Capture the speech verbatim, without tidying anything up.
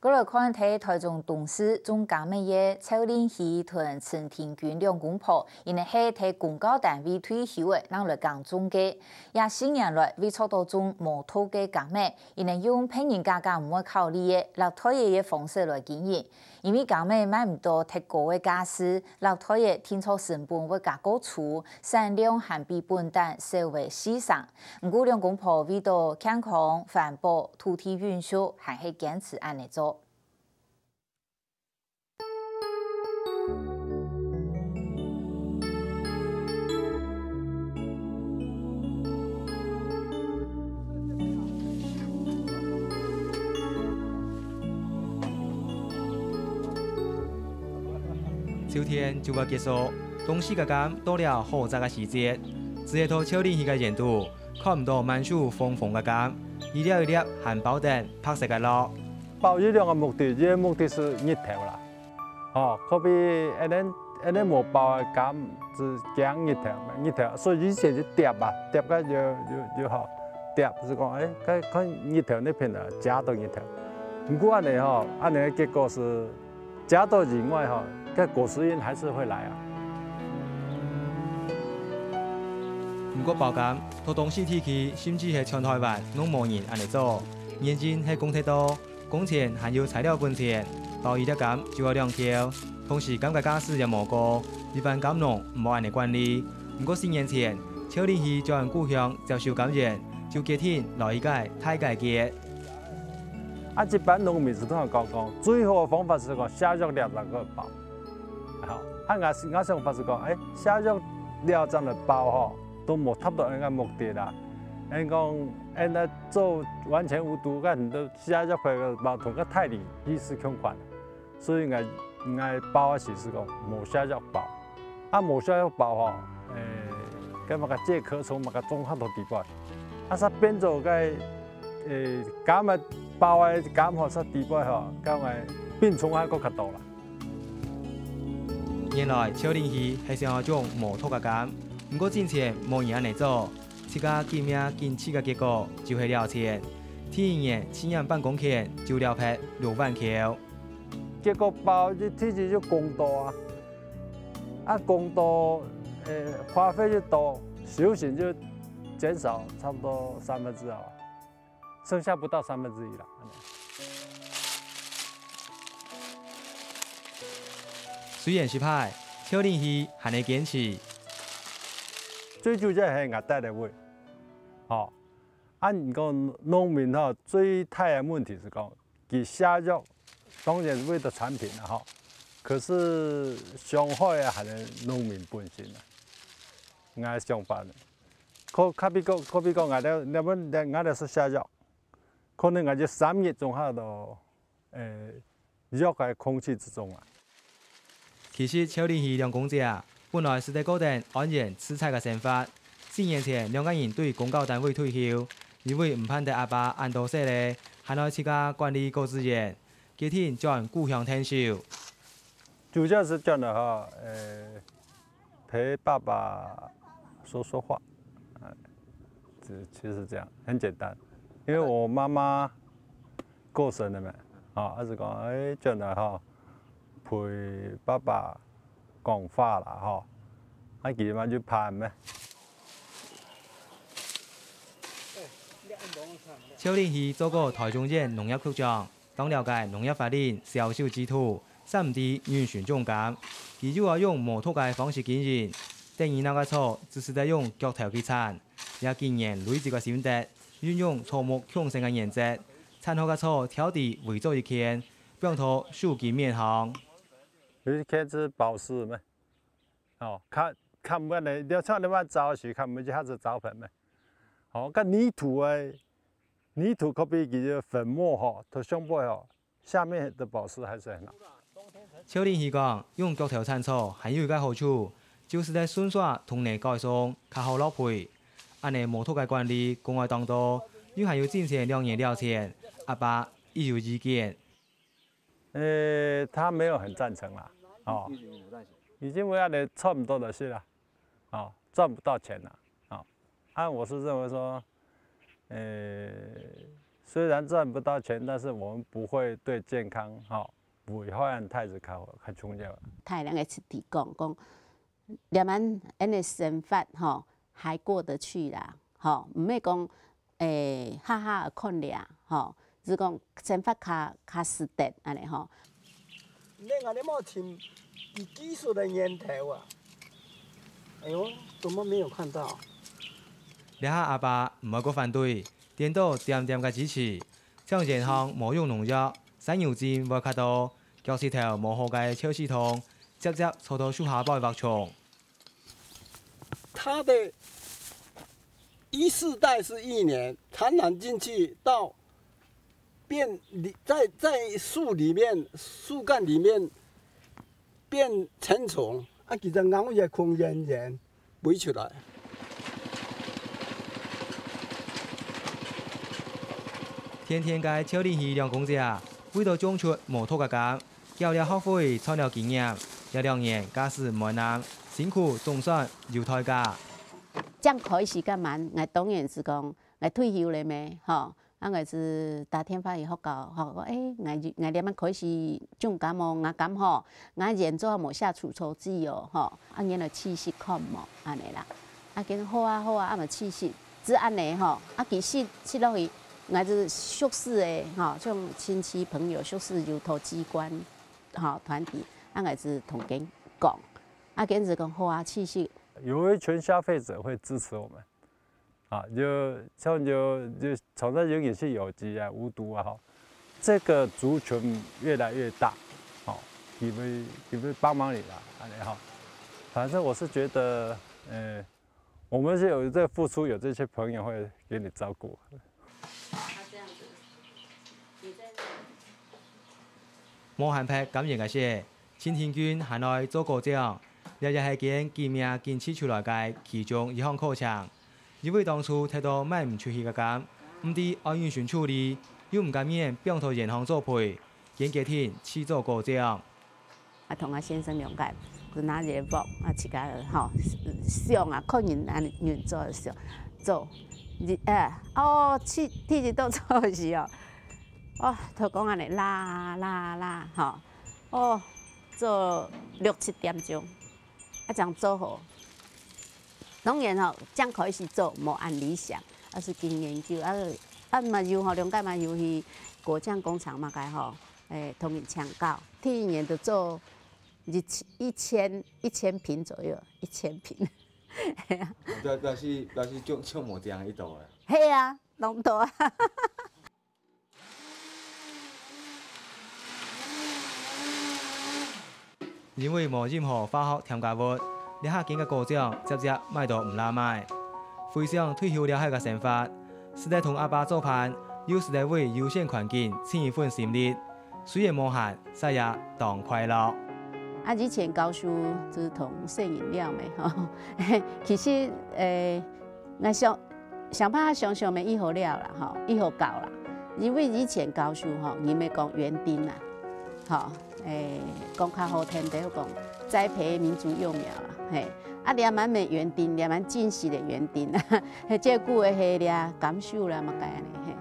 過來看在台中東勢種柑仔个趙令希同陳庭君兩公婆，佢等係在公教單位退休个，正來耕種个。這四年來，為著到種無毒个柑仔，佢等用別人家家毋會考慮个落袋仔个方式來經營。因為柑仔賣毋到忒高个價數，落袋仔定著成本會加過粗，產量還比本旦少了四成。毋過兩公婆為著健康、環保、土地永續，還係堅持恁樣做。 秋天就會結束，東勢个柑到了好摘个時節，只係在趙令希个園肚，看毋到滿樹紅紅个柑，一粒一粒還包等白色个落。包一兩个目的，一个目的係日頭啦。哦，可比恁樣恁樣無包个柑，係驚日頭，日頭，所以以前就疊啊，疊个就就就好，疊係講，哎，看看日頭那片啊，遮到日頭。毋過恁樣吼，恁樣个結果係 遮到以外吼，該果實蠅還是會來啊。毋過包柑，在東勢地區，甚至係全台灣，攏無人恁樣做。原因係講忒多，工錢還有材料本錢，包一粒柑就愛兩箍，同時柑个價數也無高，一般柑農毋好恁樣管理。毋過四年前，趙令希轉故鄉接手柑園，就決定來一個大改革。 啊，一般農民係同𠊎講講，最好个方法係講下藥了正過包。吼，啊，𠊎，𠊎想法係講，哎，下藥了正來包吼，都無達到𠊎个目的啦。𠊎講，𠊎來做完全無毒，該你都下藥个包同个大理意思相款。 所以𠊎，𠊎包个時係講無下藥包。啊，無下藥包吼，誒，該麼个介殼蟲麼个總下到底背。啊，煞變做該，誒，柑仔包个柑吼，煞底背吼，該个病蟲害閣較多啦。原來趙令希係想要種無毒个柑，毋過進前無人恁樣做，自家緊命緊試个結果就係了錢。第一年試驗半工錢就了忒六萬箍。 結果包一提起就工多啊，啊工多，呃，花費就多，收成就減少差不多三分之二啊，剩下不到三分之一了。雖然失敗，趙令希還係堅持。最主要係𠊎帶來喂，吼，啊，你講農民吼，最大个問題係講， 佢下藥，當然為著產品啦吼，可是傷害个還係農民本身啊。𠊎想法呢，可，可比講，可比講，𠊎兜，𠊎兜，𠊎兜係下藥，可能𠊎就三日總下到，誒，藥个空氣之中啊。 其實趙令希兩公姐本來係在過等安然自在个生活。四年前，兩個人對公教單位退休，因為毋盼得阿爸恁多歲了，還愛自家管理果子園，決定轉故鄉𢯭手。主要是轉來吼，呃，陪爸爸說說話，啊，這，就是這樣，很簡單。因為我媽媽 過身了咩？吼，還係講，誒，轉來吼，陪爸爸講話啦，吼。啊，佢嘛就盼咩？趙令希做過台中縣農業局長，當了解農業法令、銷售制度， 三D運輸總監，佢又愛用無毒个方式經營，等於拿个草只使得用钁頭去鏟，這幾年累積个心得，運用草木共生个原則，鏟好个草挑在圍做一圈，放到手機面項。有一圈係保濕咩？哦，看，看毋到呢，你要像你們找時，看毋到一下子找盆咩？哦，跟泥土个，泥土可比佢个粉末吼，都上背吼， 下面的保濕還是很好。趙令希講，用钁頭鏟草還有一個好處，就係在順續同泥改送，較好落肥。恁呢無毒个管理，講愛當多，又還有進前兩年了錢，阿爸亦有意見。呃，他沒有很贊成啦，哦，已經為恁呢差不多的事啦。 啊，賺不到錢了，啊。啊，我是認為說，呃，雖然賺不到錢，但是我們不會對健康，吼，危害恁大，係較，較重要。大人个出題講，講，這滿恁个生活，吼，還過得去啦，吼，毋係講，誒，哈哈看了，吼，係講生活較，較實在，恁呢，吼。你看你無尋，佢技術个源頭啊。哎喲，怎麼沒有看到？這下阿爸毋會過反對， 顛倒恬恬个支持，像沿行無用農藥，山牛精會較多，腳趾頭無好个臭屎蟲，輒輒坐到樹下背挖蟲。他的一世代是一年，傳染進去到變，在，在樹裡面，樹幹裡面變成蟲，啊，佢就咬一个空圓圓， 圍出來。天天个趙林喜兩公姐，為著種出無毒个柑，繳了學費，賺了經驗，這兩年假使毋會難，辛苦總算有代價。正開始个滿，𠊎當然係講，𠊎退休了咩，吼， 啊，𠊎就打電話去學校，吼，講，誒，𠊎，𠊎這滿開始種柑哦，𠊎柑吼，𠊎園做無下除草劑哦，吼，啊，你來試食看無，恁呢啦。啊，佢講好啊，好啊，啊，嘛試食，只恁呢吼，啊，其實食落去，𠊎就熟識个，吼，像親戚朋友熟識有土雞館，吼，團體，啊，𠊎就同佢講，啊，佢就講好啊，試食。有一群消費者會支持我們， 啊，就像就，就從這永遠是有機啊、無毒啊，吼，這個族群越來越大，吼，佢會，佢會幫忙你啦，恁呢吼。反正我是覺得，呃，我們是有這付出，有這些朋友會給你照顧。無閒撇柑園个事， 陳興軍還來做果醬，這也係佢緊命緊試出來个其中一項課程。因為當初忒多賣毋出去个柑，毋知愛仰般處理，又毋甘願放到園項做肥，佢決定試做果醬。啊，同阿先生兩個，就拿一個鑊，啊，自家吼，想啊，看人恁樣做，想做，一，誒，哦，試，第一道做个時候，哦，就講恁樣啦啦啦，吼， 哦，做六七點鐘，啊，正做好。當然吼，正開始做無恁理想，啊，係經驗久，啊，啊，嘛有吼，兩個嘛有去果醬工廠嘛个吼，誒，同佢請教，第一年就做一千，一千，一千坪左右，一千坪。表，表示，表示種，種無這樣一道啊。係啊，攏多啊。 因為無任何化學添加物，這下間个果醬輒輒賣到毋罅賣。回想退休了後个生活，使得同阿爸做伴，又使得為友善環境盡一份心力，雖然無閒，煞也當快樂。啊，以前教書就係同細人仔咩，吼。其實，誒， 𠊎想，想辦法想想乜已好了啦，吼，已好搞啦。因為以前教書吼，人會講園丁啦，吼，誒，講較好聽點講，栽培民族幼苗啦，嘿。啊，這滿乜園丁，這滿真實个園丁，嘿，照顧个係這甘薯啦，麼个恁呢，嘿。